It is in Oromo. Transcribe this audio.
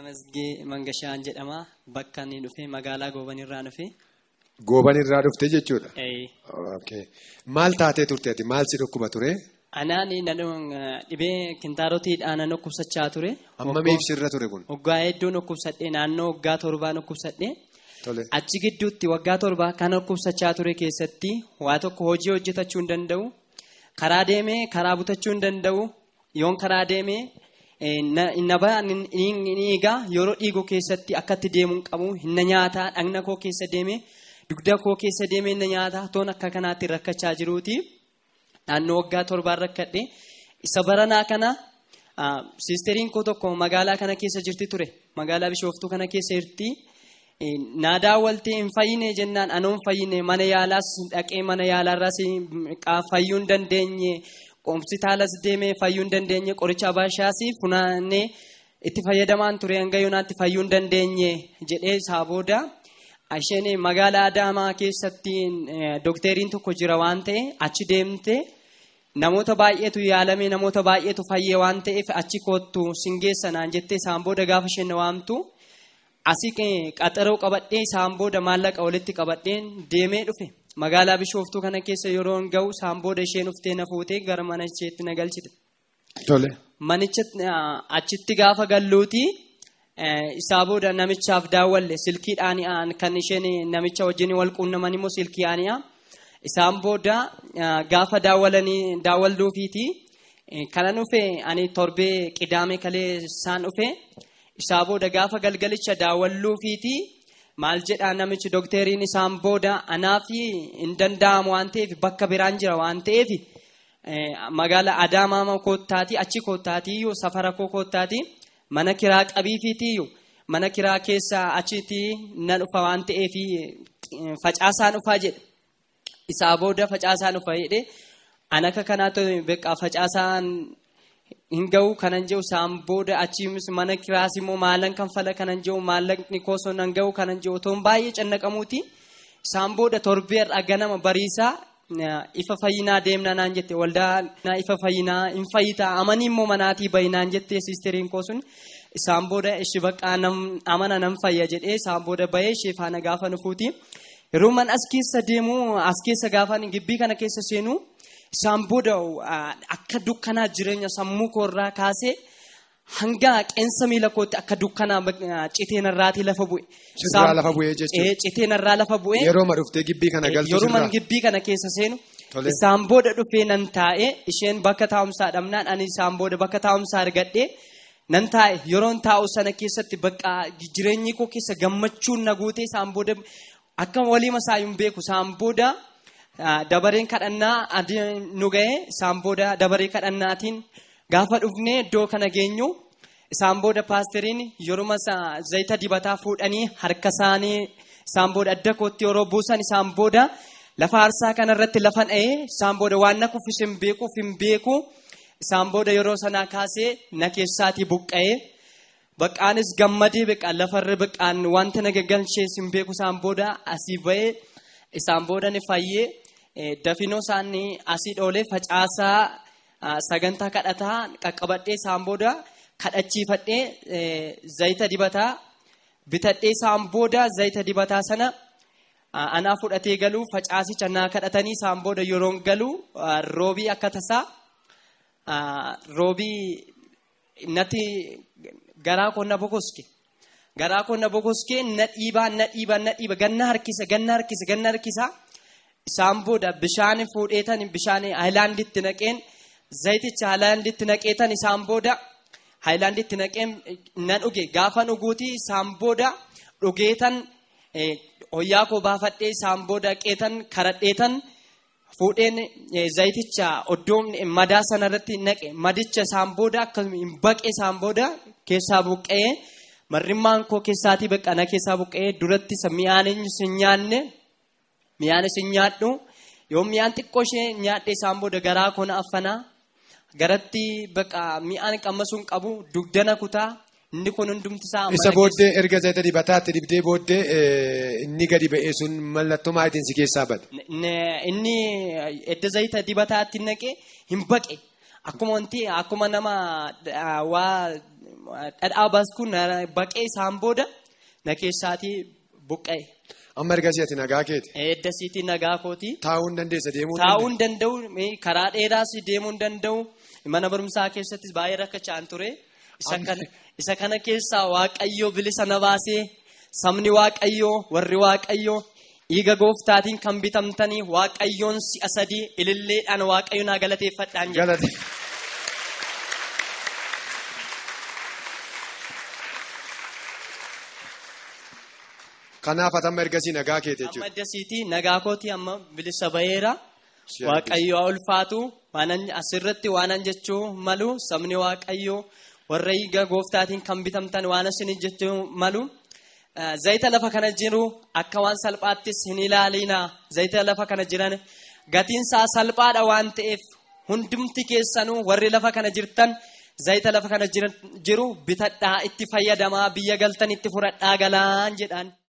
Tamasgee Mangashaan jedhama. Bakka inni dhufe magaalaa Goobanirraa dhufe. Goobanirraa dhufte jechuudha? Okay. Maal taatee turte ati? Maal si dhukkuba ture? Anaan dhibee kintaarotiidhaan nan dhukkubsachaa ture. Hammamiif sirra ture kun? Waggaa hedduu dhukkubsadhe, naannoo waggaa 7 dhukkubsadhe. Achi gidduutti waggaa 7 kan dhukkubsachaa ture keessatti waa tokko hojii hojjetachuu hin danda'u. Karaa deemee karaa butachuu hin danda'u. Yoon karaa deemee dhiigaa yeroo dhiigu keessatti akkatti deemuu hin qabu. Hinna nyaataa dhagna koo keessa deemee dugda koo keessa deemee hinna nyaataa toon akka kanaatti rakkachaa jiruuti. Naannoo waggaa 7 rakkadhe. Isa baranaa kana siisteriin koo tokko magaalaa kana keessa jirti ture. Magaalaa Bishooftuu kana keessa jirti. Naa daawwaltee hin fayyine jennaan anoon fayyine mana yaalaas dhaqee mana yaalaarraas fayyuu hin dandeenye. Hospitaalas deemee fayyuu hin dandeenye. Qoricha abaashaas funaannee itti fayyadamaan ture hanga yoonaatti fayyuu hin dandeenye jedhee isaa booda isheen magaalaa Adaamaa keessatti dookteriin tokko jira waan ta'e achi deemte namoota baay'eetu yaalame namoota baay'eetu fayyee waan ta'eef achi koottu singeessa naan jettee isaan booda gaafa isheen waamtu asii qaxaroo qabadhee isaan booda maallaqa walitti qabadheen deemee dhufe. Magaalaa Bishooftuu kana keessa yeroo ga'u isaan booda isheen dhuftee na fuutee gara mana isheetti na galchite. Tole. Manicha achitti gaafa galluuti isaa booda namichaaf daawwalle silkiidhaan kan isheen namicha wajjin wal quunnaman immoo silkiidhaan isaan booda gaafa daawwalanii daawwalluufiiti kana dhufe ani torbee qidaame kalee isaan dhufe isaa booda gaafa galgalicha daawwalluufiiti maal jedhaa namichi dookteriin isaan booda anaaf hin danda'amu waan ta'eef bakka biraan jira waan ta'eef magaalaa Adaamaa koottaati achi koottaatiyyuu safara koo koottaati mana kiraa qabiifiitiyyuu mana kiraa keessa achitti na dhufa waan ta'eef facaasaan dhufaa jedhe. Isaa booda facaasaan dhufa jedhe an akka kanaatti beekaa facaasaan hin ga'u kanan jedhu isaan booda achiinis mana kiraas immoo maalan kan fala kanan jedhu maallaqni koosoo nan ga'u kanan jedhu otoon baay'ee cannaqamuuti. Isaan booda torbee har'a ganama bariisaa ifa fayyinaa deemna naan jette waldaa ifa fayyinaa hin fayyitaa amanii immoo manaatii bayinaan jette siisteriin koo sun isaan booda ishee baqqaa amana nan fayya jedhee isaan booda bahee ishee faana gaafa nufuuti. Yeroo man as keessa deemu as keessa gaafa gibbii kana keessa seenu isaan booda akka dukkanaa jireenya sammuu koorraa kaasee hanga qeensa miila kootti akka dukkanaa citeenarraatii lafa bu'e. Sirraa lafa bu'ee jechuudha. Citeenarraa lafa bu'e. Yeroo ma dhuftee gibbii kana galtu sirraa. Yeroo man gibbii kana keessa seenu. Isaan booda dhufee nan taa'e isheen bakka taa'umsaa dhabnaan ani isaan booda bakka taa'umsaa argadhee nan taa'e yeroon taa'u sana keessatti bakka jireenyi koo keessa gammachuun na guute isaan booda akka walii masaayyuun beeku isaan booda dabareen kadhannaa nu ga'e isaan booda dabaree kadhannaatiin gaafa dhufnee iddoo kana geenyu isaan booda paasteriin yeruma zayita dibataa fuudhanii harka isaanii isaan booda adda kootti yeroo buusan isaan booda lafa aarsaa kanarratti lafa dha'ee isaan booda waan na kuffise hin beekuuf hin beeku isaan booda yeroo sanaa kaasee na keessaatii buqqa'ee baqqaanis gammadee baqqaan lafarra baqqaan wanta na gaggalchees hin beeku isaan booda asii ba'ee isaan booda ni fayyee dafinoo isaanii asii dhoolee facaasaa sagantaa kadhataa qaqqabadhee isaan booda kadhachiifadhee zayita dibataa bitadhee isaan booda zayita dibataa sana anaa fudhatee galuu facaasicha naa kadhatanii isaan booda yeroon galuu roobii akka tasaa roobii natti garaa koo na bokoske garaa koo na bokoske na dhiibaa na dhiibaa na dhiiba ganna harkisa ganna harkisa ganna harkisa isaan booda bishaan fuudheetan bishaan haayilaanditti naqeen zayiticha haayilaanditti naqeetan isaan booda haayilaanditti naqeen na dhuge gaafa dhuguuti isaan booda dhugeetan hoyyaa koo baafadhee isaan booda qeetan karadheetan fuudheen zayiticha oddoo madaa sanarratti naqe madicha isaan booda akkasuma hin baqe isaan booda keessaa buqqa'ee marrimmaan koo keessaatii baqqana keessaa buqqa'ee duratti mi'aan hin nyaanne mi'aan hin nyaadhu yoo mi'aan xiqqoo ishee nyaadhe isaan booda garaa koo na affanaa garatti baqa mi'aan qammasuun qabu dugdana kutaa inni kun hundumti isaa isa booddee erga zayita dibataatti dibdee booddee inni gadi ba'ee sun mallattoo maaliitiin si keessaa bade? Inni edda zayita dibataatti naqe hin baqe. Akkuma wanti akkuma nama waa dhadhaa basku baqee isaan booda na keessaatii buqqa'e. Amma ergasii ati nagaa keeti. Eddasiitii nagaa kooti. Taa'uu hin dandeessa deemuu Taa'uu hin danda'u, karaa dheeraas deemuu hin danda'u. Mana barumsaa keessattis baay'ee rakkachaan ture. Isa kana keessaa Waaqayyoo bilisa na baasee, sabni Waaqayyoo, warri Waaqayyoo dhiiga gooftaatiin kan bitamtanii Waaqayyoon si'a sadii ililleedhaan Waaqayyo naa galateeffadhaan jedha. Galate. Kanaaf ati amma ergasii nagaa keeti Amma jechuudha. eddasiitii nagaa kooti, amma bilisa ba'eera. Si argisiisa. Waaqayyo haa ulfaatu. Waanan asirratti waanan jechuu malu, sabni Waaqayyo warra dhiiga gooftaatiin kan bitamtan waan isin jechuu malu. Zayita lafa kana jiru akka waan salphaattis hin ilaalina. Zayita lafa kana jiran gatiin isaa salphaadha waan ta'eef hundumti keessanuu warri lafa kana jirtan zayita lafa kana jiru bitadhaa, itti fayyadamaa, biyya galtan itti fudhadhaa galaan jedhaan.